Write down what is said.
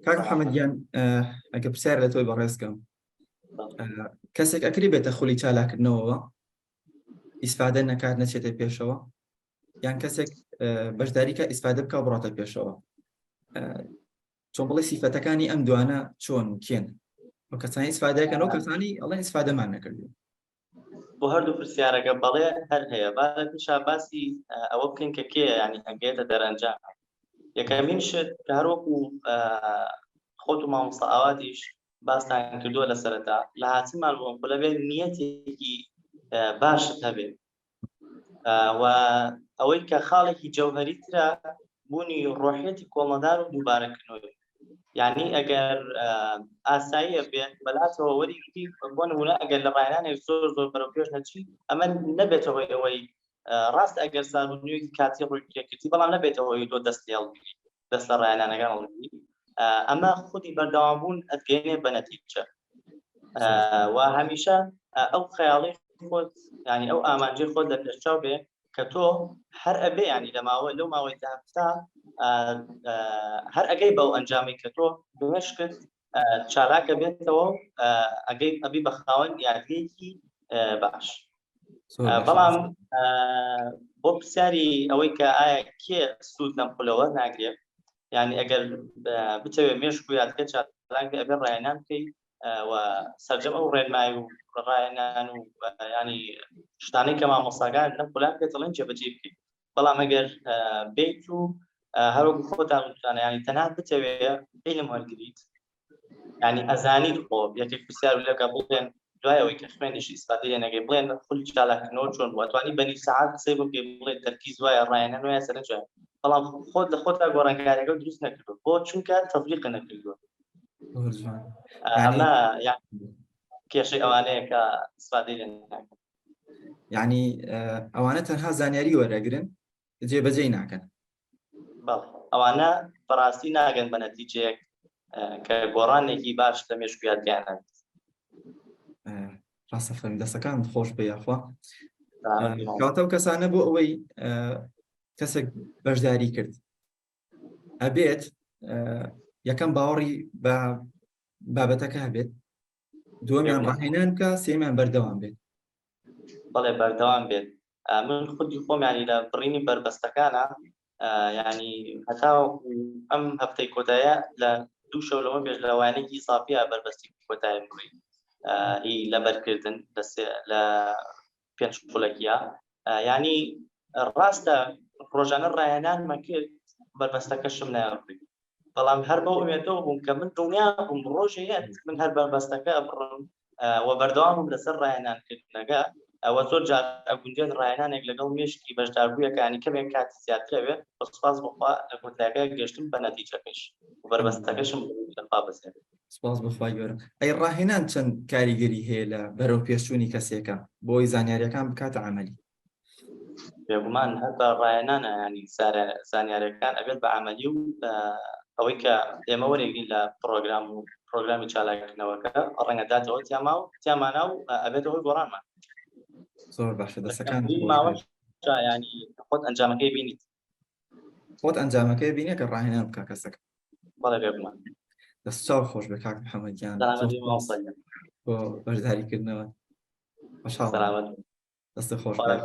کاک محەممەد گیان ئەگە پرسیار لە تۆی بەڕێزکەم کەسێک ئەکری بێتە خولی چالاکردنەوەوە ئیسفادە نەکات نەچێتە پێشەوە یان کەسێک بەشداری کە ئیسفادە بکە بڕاتە پێشەوە چۆن بڵێ سیفەتەکانی ئەم دوانە چۆن کێن و کەسانی ئیسفادەکەن و کەسانی ئەڵێن ئیسفادەمان نەکردو بۆ هەردوو پرسیارەکە بەڵێ هەر هەیە با لە پیشا باسی ئەوە بکەین کە کێ ینی ئەگەێتە دەرەنجام یەکەمین شت کە هەروەکو خۆت و مامۆستا ئاواتیش باستان کردووە لە سەرەتا لە هاتنمان بۆ خولە بێت نیەتێکی باشت هەبێت و ئەوەی کە خاڵێکی جەوهری ترە بوونی ڕۆحیەتی کۆڵنەدار و دووبارەکردنەوەی یعنی ئەگەر ئاساییە بێت بەلاتەوە وەریگری بۆ نمونە ئەگەر لە ڕایانێک زۆر زۆر بەرەو پێش نەچی ئەمە نەبێتەوە ئەوەی ڕاست ئەگەر ساربوونەوەیەکی کاتی ڕووی پێکردی بەڵام نەبێتەوە ئەوەی تۆ دەست لێ هەڵبگری دەست لە ڕایانەکان هەڵبگری ئەمە خودی بەردەوام بوون ئەتگەێنێ بە نەتیجە و هەمیشە ئەو خەیاڵی خۆت ینی ئەو ئامانجی خۆت لە پێشچاو بێ کە تۆ هەر ئەبێ ینی لە ماوە لەو ماوەی تا هەر ئەگەی بەو ئەنجامی کە تۆ بمشکت چالاکە بێتەوە ئەگەی ئەبی بە خاوەن یادگەیەکی باش بەڵام بۆ پرسیاری ئەوەی کە ئایا کێ سوود لەم خولەوە ناگرێت یعنی ئەگەر بتەوێت مێشک و یادگە چالاک بێ ئەبێ ڕاهێنان بکەیت و سەرجەم ئەو ڕێنمای و ڕاهێنان و ینی شتانەی کە مامۆستاکان لەم خولان پێ دەڵێن جێبەجێ بکەیت بەڵام ئەگەر بیت و هەروەکو خۆتان وتوانە ینی تەنها بتەوێ عیلم وەرگریت ینی ئەزانیت خۆ یەکێک پرسیار لەکە بڵێن دوای ئەوەی کە خوێندیش ئیسفادەی لێ نەکەی بڵێن خولی چالاککردنەوە چۆن بوو ئەتوانی بە نیو سەعات قسەی بۆ بکەی بڵێ تەرکیز وایە ڕایەنان وایە سەرنج وایە بەڵام خۆت لە خۆتا گۆڕانکاریەکە دروست نەکردووە بۆ چونکە تەطبیق نەکردووە ئەمە کێشەی ئەوانەیە کە ئیسفادەی لێ ناکەن یعنی ئەوانە تەنها زانیاری وەرەگرن جێبەجێی ناکەن. بەڵێ ئەوانە بەڕاستی ناگەن بە نەتیجەیەک کە گۆڕانێکی باش لە مێشک و یادگایان هەبێت. ڕاستە فەرمی دەستەکان خۆش بێ یاخوا کاتە و کەسانە بۆ ئەوەی کەسێک بەشداری کرد ئەبێت یەکەم باوەڕی بە بابەتەکە هەبێت دووەمیان ڕاهێنان بکە سێمیان بەردەوام بێت بەڵێ بەردەوام بێت من خودی خۆم ینی لە بڕینی بەربەستەکانە ینی هەتا ئەم هەفتەی کۆتایە لە دوو شەو لەمە پێش لە وانێکی سافیا بەربەستی کۆتایی بڕی هی لەبەرکردن لە پێنج خولەکیە ینی ڕاستە ڕۆژانە ڕایەنانمە کرد بەربەستەکەشم نایڕی بەڵام هەر بەو ئومێدەوە بووم کە من دڵنیا بووم ڕۆژێ یەت من هەر بەربەستەکە ئەبڕم و بەردەوام بووم لەسەر ڕاهێنانکردنەکە ئەوە زۆر جار ئەگونجێت ڕاهێنانێک لەگەڵ مێشکی بەشداربوویەکانی کەمێک کاتی زیاترەوێ بە سوپاس بۆ خوا لە کۆتایەکە گەشتم بە نەتیجەکەش و بەربەستەکەشم لەخوا بەسێ سپاس بۆ خوای گەورە ئەی ڕاهێنان چەند کاریگەری هەیە لە بەرەو پێشچوونی کەسێکە بۆی زانیاریەکان بکاتە عملی بێگومان هەر بە ڕایەنانە ینی زانیارەکان ئەبێت بە عملی و ئەوەی کە ئێمە وەرێگرین لە پرۆگرام و پرۆگرامی چالاکردنەوەکە ڕەنگە داتەوە تیاما و تیامانە و ئەبێتەوە هۆی گۆڕانمان زۆر باشە دەستەکان ماوە ینی خۆت ئەنجامەکەی بینیت خۆت ئەنجامەکەی بینێ کە ڕاهێنان بکە کەسەکە بەڵێ بێگومان دەست چاو خۆش بێ کاک محەممەد گیان بۆ بەشداریکردنەوە سەلامەت دەستت خۆش بێت.